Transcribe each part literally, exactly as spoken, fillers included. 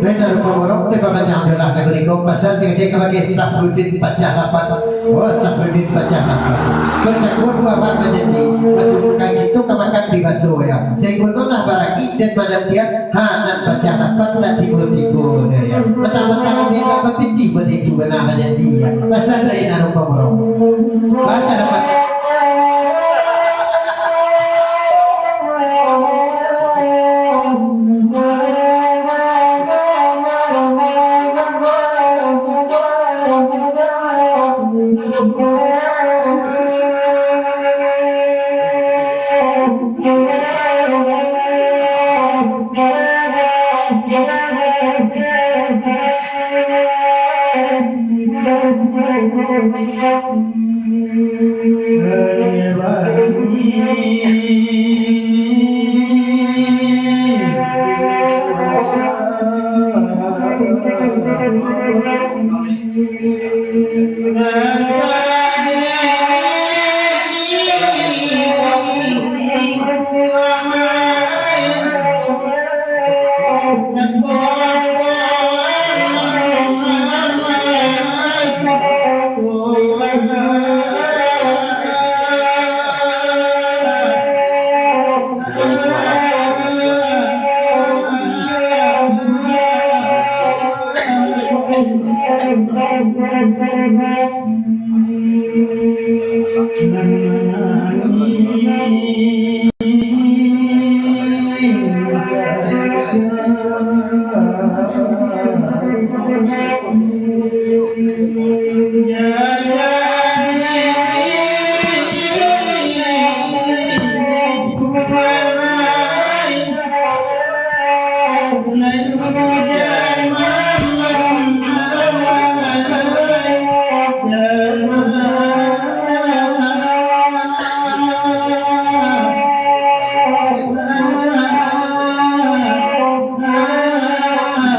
Bana rupo burung, di pamanjang dolah nagari ko, pasal sing dia kabake Safrudin Pacah Lapan. Oh, Safrudin Pacah Lapan. Bacakuak dua abah bajanji, masuak ka itu ka makan di baso, ya. Sainggo lah baragi dan manantian, ha, nan Pacah Lapan nak tibo-tibo, ya. Mentang-mentang dia nak bapiti, baitu bana bajanji, ya. Pasal dari nak rupo burung. Pacah Lapan.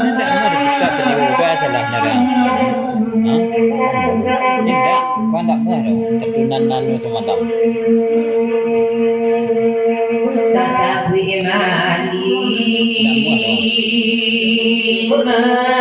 Indak, mari kita sendiri ubah salah nyaran. Ha? Indak, kau indak muah doh. Keturunan nanu samalam. Tasabuik manis. Indak muah doh.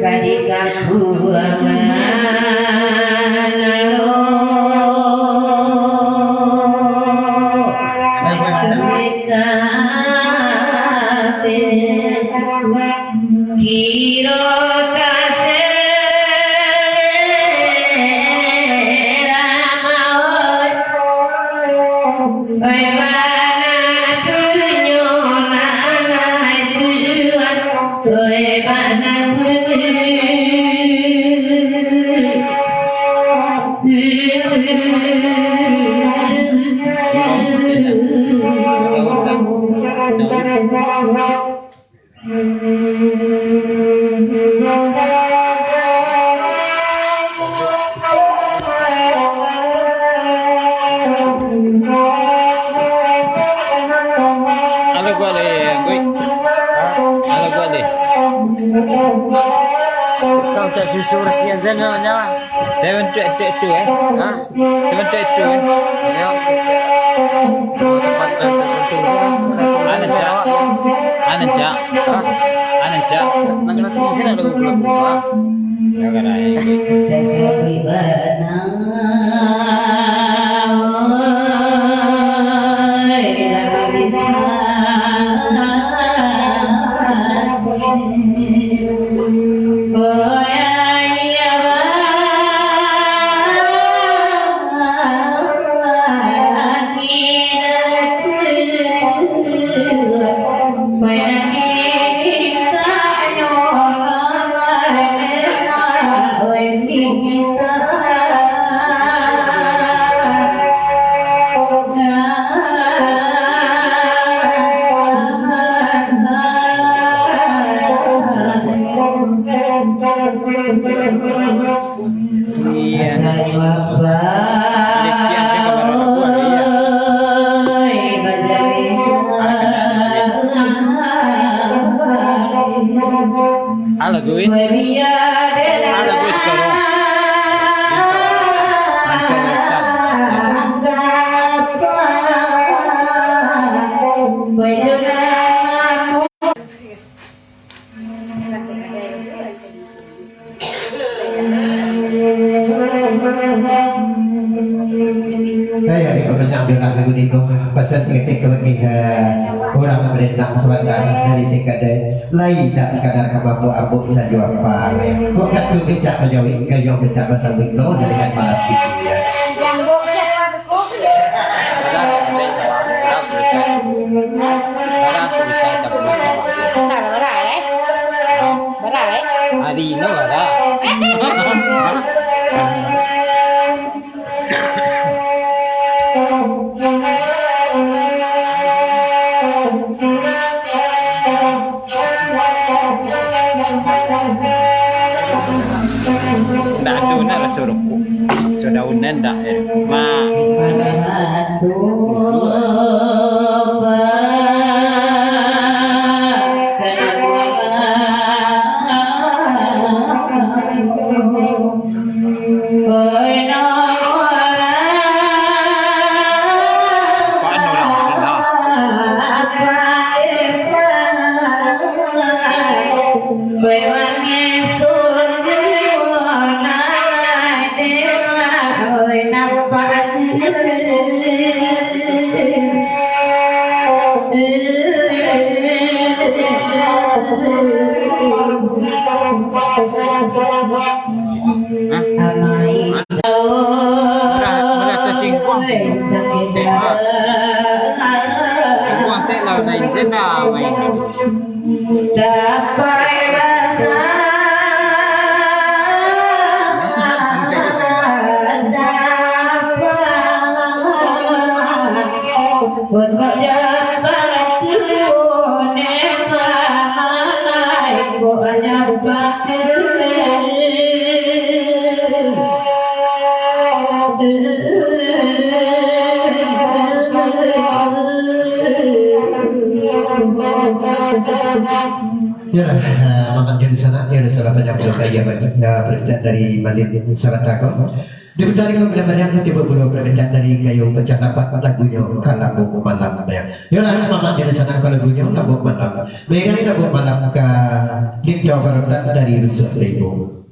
Ka dikampuangan alo, kiro tasera maoi. Oi, bana punyo lah, oi, Tuhan. Oi, bana punyo. Halo, gua leh, gua. Halo, gua leh. Kau tak susu Rusian Zen namanya lah. Dia bentuk tu, tu, eh. Hah? Dia bentuk tu, eh. Ya. Oh, tempat tertentu. Ada, Cak. Ancak. Hah? An ancak. Nang ngerti sih nak lagu-lagu. Ah. Ya kan, ai. Iya. Leceh aja gambar lagu ada, iya. Ah, kena ada sih. Ah, lagu ini. Ah, lagu sekarang. Mantap, mantap. Eh, ya, kita banyak bilang lagu ni, tu. Pasal tingkek-tingkek lagi, eh, urang berendang sabanta dari tingkat, eh, lai tak sekadar ka mabok-abok sajo apa. Kok katu mintak bajawik, kayo mintak basambuik, no, dari kan malam ini, ya. Bara tu bisa tak bisa. Bara, eh? Bara, eh? Ari ino bara. Ndak ado nak raso rokok. Sadaunan ndak, eh. Ma. Apaan orang tu lah? Hah? Hah? Murah, murah tasingkuang. Tek, ah. Singkuang tek lah, lain cina main. Yo lah, eh, mamak jo di sanak, yo lah, salah banyak pun kaya bagi, eh, permintaan dari Malin Sabanta ko. Diputar ko bila banyak tu tibo pulo permintaan dari Kayo Pacah Lapan, lagunyo Ka Lambok Malam, yo. Yo lah, mamak jo di sanak ko, lagunyo Lambok Malam. Mengiringi Lambok Malam ka Linto Barotan dari Rusuh Ribu.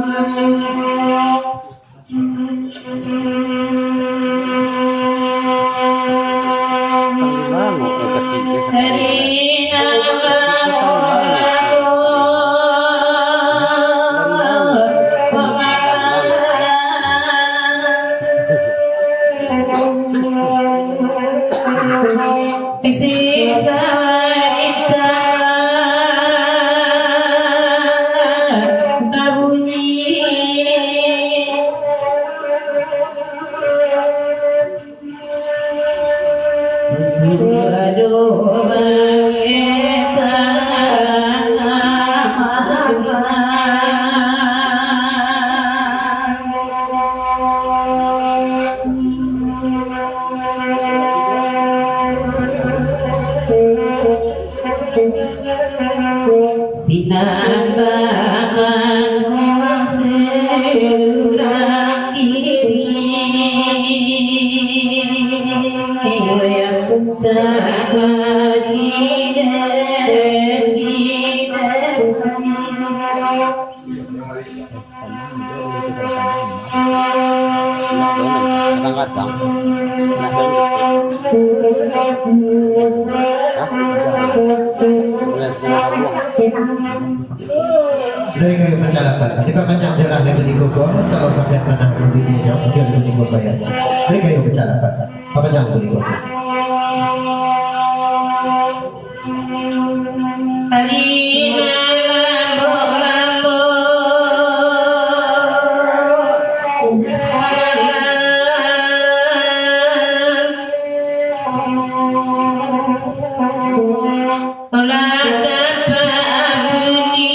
Tang di mano, eh, ketik, eh, sakali, eh? Ketik tu tang di mano, eh, sakali? Dari mano, eh, dari mano, eh? Sinan bamangun surang kiri, tabari dari Kadang-kadang. Hah? Sebulan, sebulan kabuang. Dari kayu pacah lapan. Jadi, papanjang jelah dari bunyi gogong, kalau sampai tanah bunyi jauh, dia bunyi gogong ya. Dari kayu pacah lapan. Papanjang bunyi gogong. Ari nan lambok-lambok malam, lah tapak bunyi.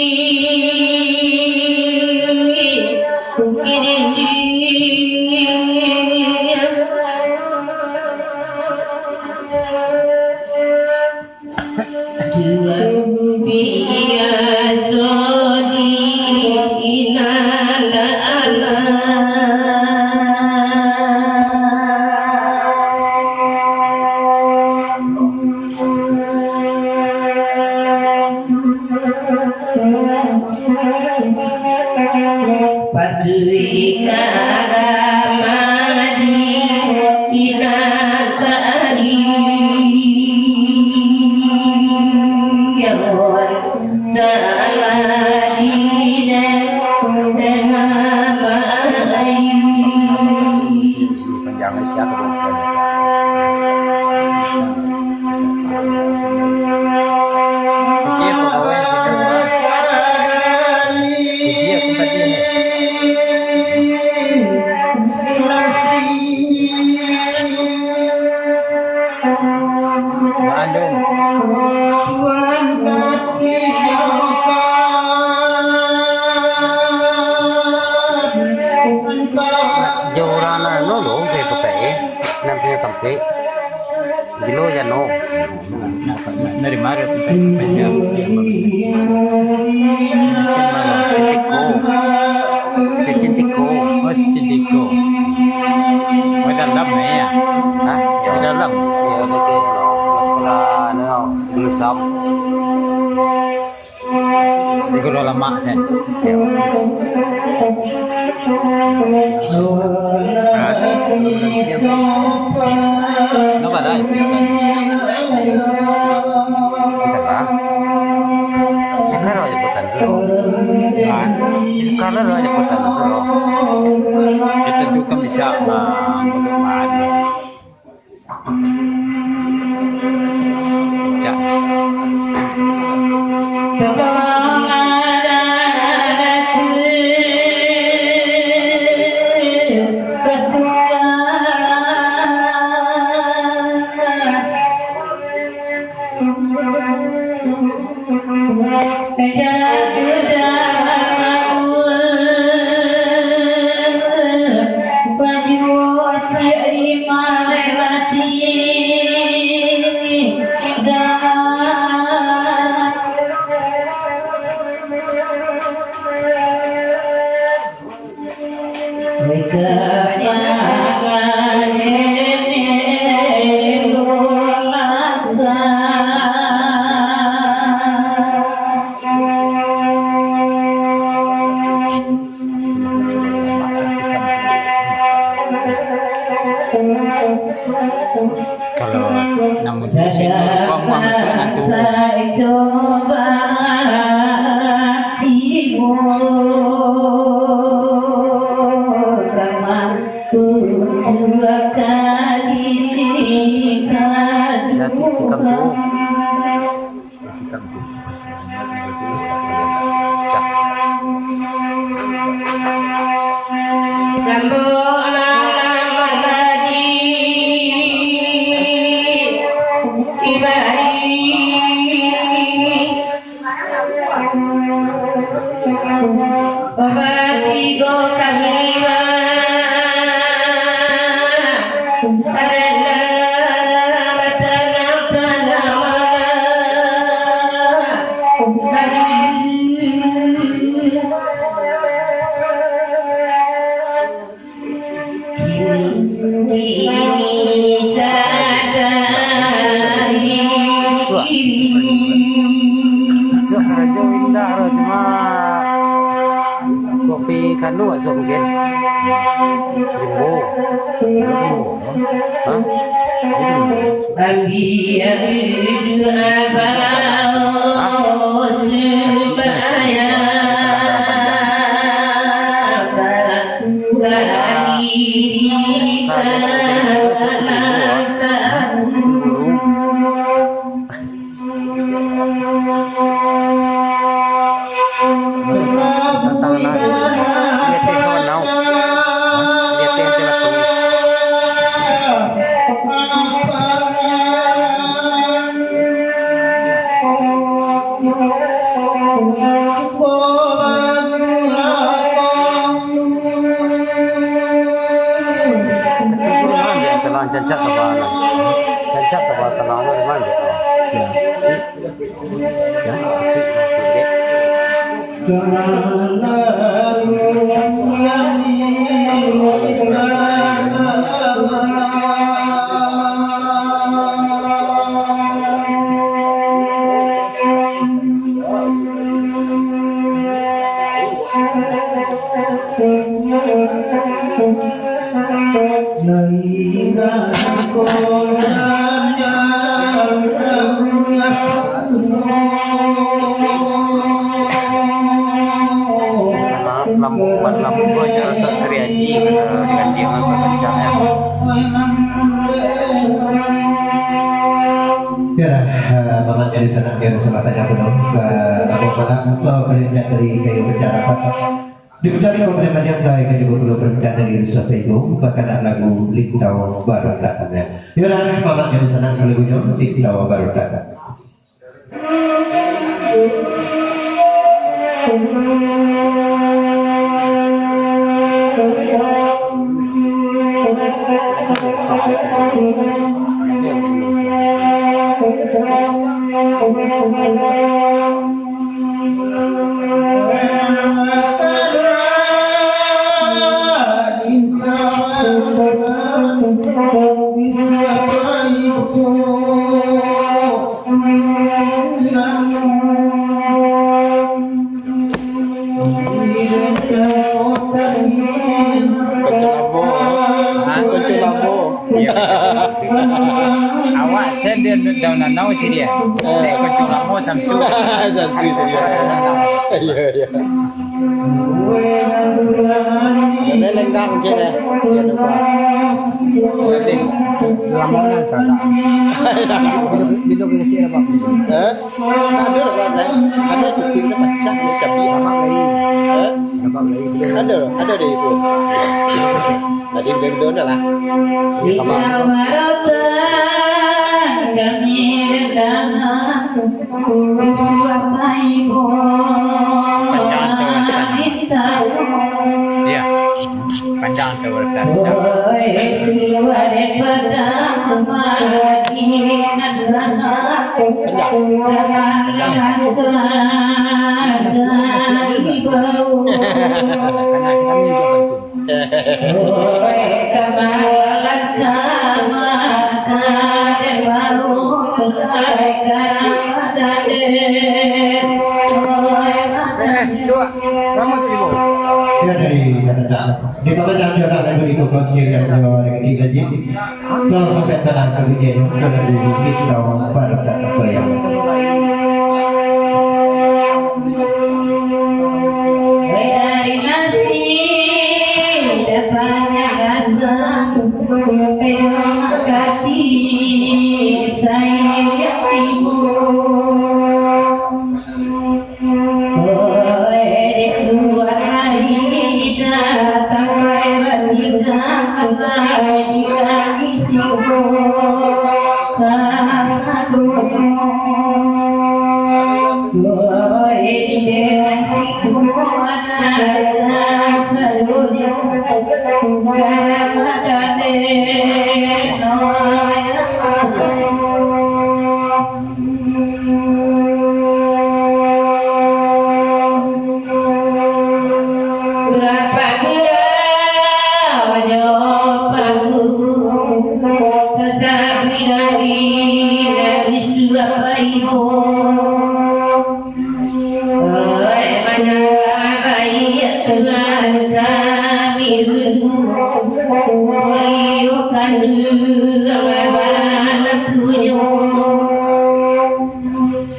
Biaso di nan alam. Patuik ka agama di ilah tadi. Ya Allah, Ta'ala di ilah nama ai. Panjang siapa dong? Dia pegawai sini, Bang. Dia tempat dia ni. Bandung. Jo urang nan anu lo, pai pakai, eh, nan punyo tampek. Gilo jano. Dari mano tu, pai, pai siapo? Citiko. Si Citiko. Oh, si Citiko. Oh, dalam ni, ya? Hah? Di dalam. Iya, betul. Sekolah, anu, Gelusam. Di Guru Lamak, Sen. Napa dah? Entahlah. Cakar aja putar dulu. Hah? Cakar aja putar dulu. Itu juga bisa, Bang, untuk maju. Rambut malam tadi kibari batigo kami karena batanam-tanaman. Kini, kini sadari. Suah. Suah karajo indah tu, cuma kopi kanu asuah mungkin. Rimbo. Rimbo. Hah? Ambiak dua baus supaya salah. Cancak taba, cancak taba tanah tu di mana? Ya. Ya, betul, betul, dek. Lampu, lampu aja letak Sri Haji, eh, diganti dengan perkencang, ya. Yalah, eh, Mamak di sanak, di sanak tanya penuh, eh, lampu malam, eh, perintah dari kayu pencarapan. Diputaran kembali pada yang baik, yang dibawa permintaan dari Yusuf Pego, bahkan lagu Lintau Baru Datang. Yolah, Mamak di sanak lagunyo, Lintau Baru Datang. Konco lamo. Ha? Konco lamo. Iyo. Awak sen dia daun nanau sih dia. Eh. Dek konco lamo Samsu. Samsu, Samsu. Iyo, iyo. Jadi lenggang cek eh. Dia lupa. Lamo nak tak? Bila, bila kita siap apa? Eh? Tak ada lah, kan? Karena itu kira pacah ni cabai. Ramak lai. Eh? Ramak lai. Ada, ada deh itu. Tadi belum ada lah. Ya, ramak. Panjang tu, Ustaz. Ya. Panjang tu, Ustaz. Panjang. Panjang. Masuk, masuk aja, Ustaz. Anak sekami juga bantu. Eh, tu, lama tak tiba? Ya, dari kata-kata. Di bawah jangan jual lagu itu, kau kira yang jual lagi lagi. Kau sampai tenang ke dunia, kau lagi bukit, kau pada tak terbayang. Dari masih depannya datang, pegang hati saya timbul. Oi, dek tuan ai. Bapak gurau jo pak guru, tasabih dari, dari surah Baibo. Oi, manyalah baiak Tuhan kami dulu. Oi, iyo kanduang abah nan punyo.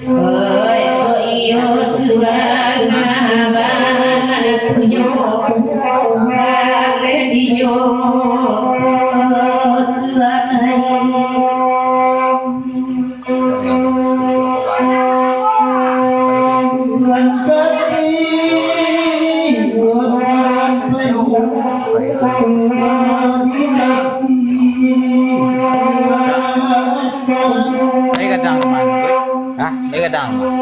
Oi, ko iyo Tuhan, abah nan punyo. Kaleh dinyo, Tuhan ai. Ai gadang rumah tu. Hah? Ai gadang rumah.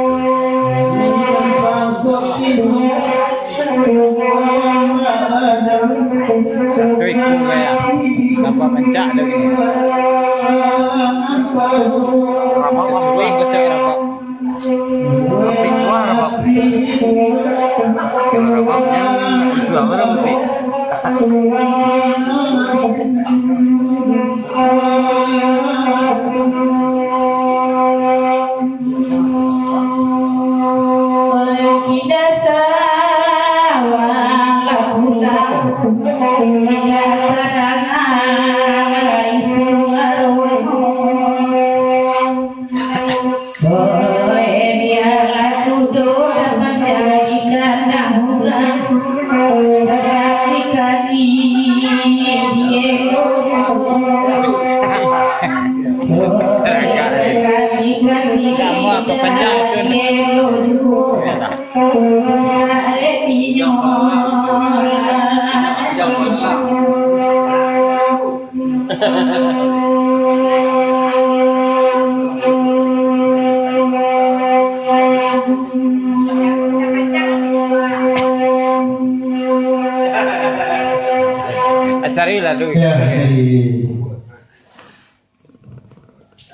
Satu ikua gaya. Nampak pancak dah gini. Rabak, Bang. Suruh gosok rabak. Tapi wah, rabak. Kalau rabak, jangan suah, mana putih. Biarlah kudo manjadikan urang, sakali-kali dielo. Sakali-kali dielo juo. Rusak dek inyo. Cari lalu. Ya, di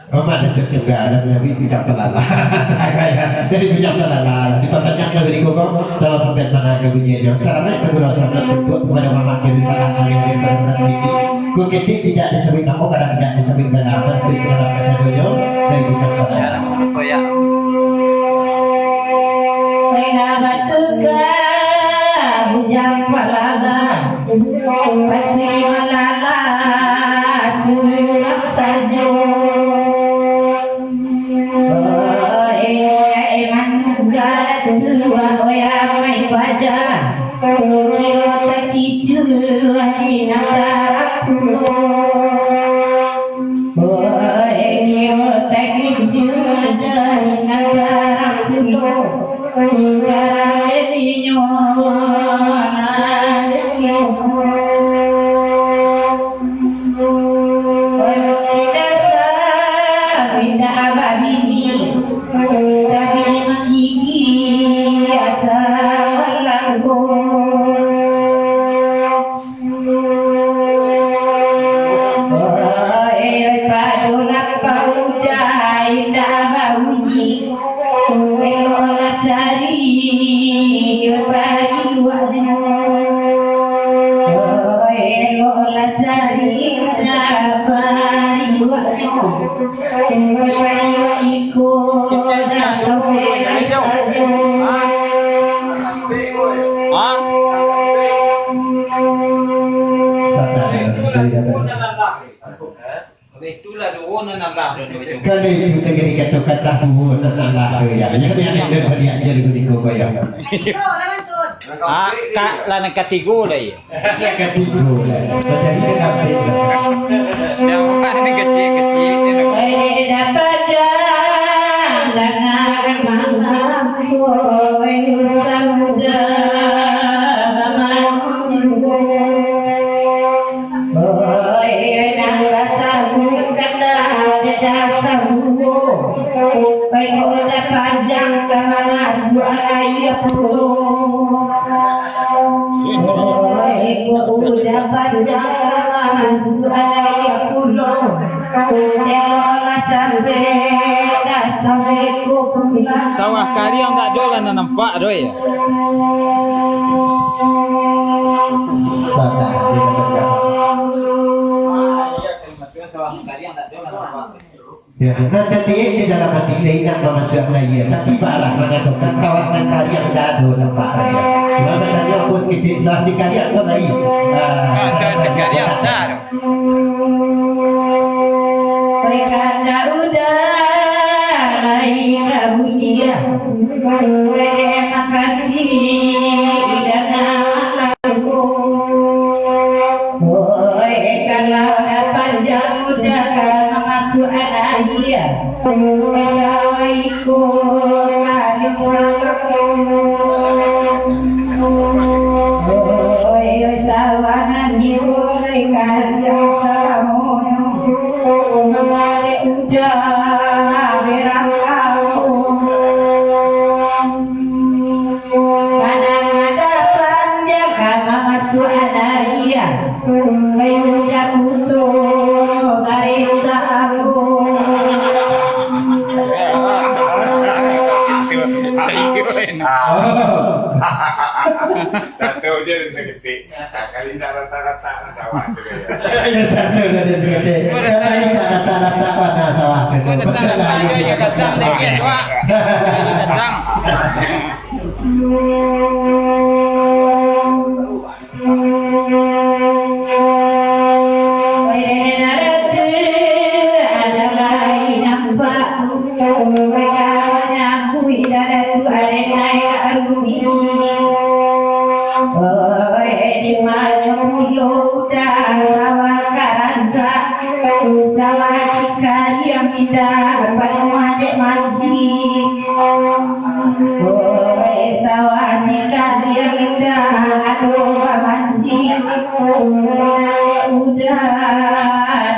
rumah Datuk Tunggal, dan melalui bidang pelala. Dari bidang pelala, diperpanjang dari gogong, kalau sampai mana ke bunyinya. Selamat bergurau, selamat berbuat kepada mamak dari tanah kami, dari pada orang tinggi. Kukitik tidak disebut nama, kadang tidak disebut dalam, tapi salam kasadonyo dari kita. Koyang. Pena batuska bujang palala, patri malala surang sajo. Oe, oe, manungga tuah, oe, amai paja. Iyo takicuah di nagara pulo. Oe, iyo takicuah di nagara pulo. Karang dinyo nan. Oe, mungkin dasar pindah babini, tapi manggigi asa balanggo. Oe, pado lapau dai indak baunyi. Eloklah cari pariuaknyo. Eloklah cari pariuaknyo. Pariuak iko. Hah? Hah? Kalau itu terjadi kata-kata duo nan alah tu, ya. Jangan yang ada baliak jadi guriko koyang. Ah, ka, lah nan katigo lah, ya. Yang katigo lah. Terjadi kata-kata. Yang mana kecil-kecil, ya. Dapat dan mama, oi, usah muda, mama. Udah panjang masuk air pulo, eloklah capek dah sampai ku pulang. Sawah kariang tak ado lah nan nampak doh, ya. Sabar, dia panjang. Ya, nan tadi di dalam hati, indak mamasuakan aia, tapi baalah mangatokan kawasan kariang dado nampak raya. Cuma batanyo, "Bos, kitik sawah kariang ko lai?" Ah, sawah kariang sa tu. Oi, karano udah lai ka bunyi, oi, makan di dalam. Oi, kalau dah panjang udah ka mamasuakan aia, oi, sawah iko ka disalamo. Oi, oi, sawah nan iko lai ka disalamo. Mari udah berangkat. Panang ada panjang ka mamasuakan aia, pai udah putus garita aku. Satu je nan saketek. Kali indak rata-rata. Sawah tu, ya. Satu lah dia tu, dia. Kalau indak rata-rata, mana sawah tu? Kau datang, datang, ya, ya, datang, dia, dia, Wak. Datang. Oi, di mano pulo udah sawah karatak, sawah cikariang indak panuah dek mancik. Oi, sawah cikariang indak ado bamancik, udah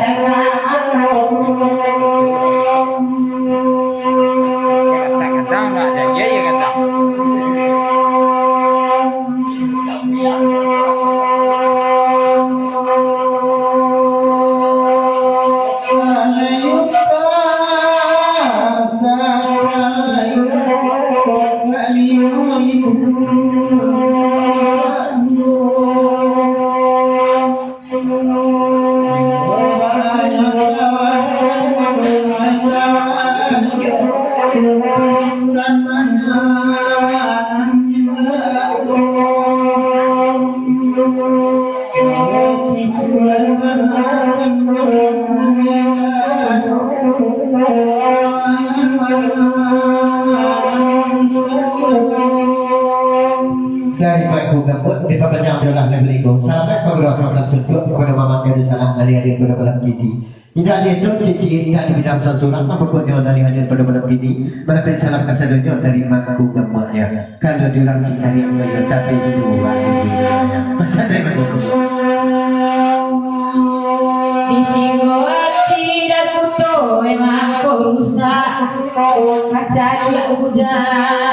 danga. Gatang-gatang nak jaga, ya, gatang. Dari Mangku Gambut, dipapanjang jolah nagari ko. Salamaik pagaro, salamaik suntuak kapado mamak nan sanak, nan hadir pado malam kini. Indak dietong ciek, indak dipinang surang, pokoknyo nan hadir pado malam kini, marampek salam kasadonyo dari Mangku Gambut, ya. Kalau di urang Cikariang, yo, tapi itu urang Cikariang. Masa dari Mangku Gambut. Di siko ati Dakuto emang ko rusak, kacaliak udah.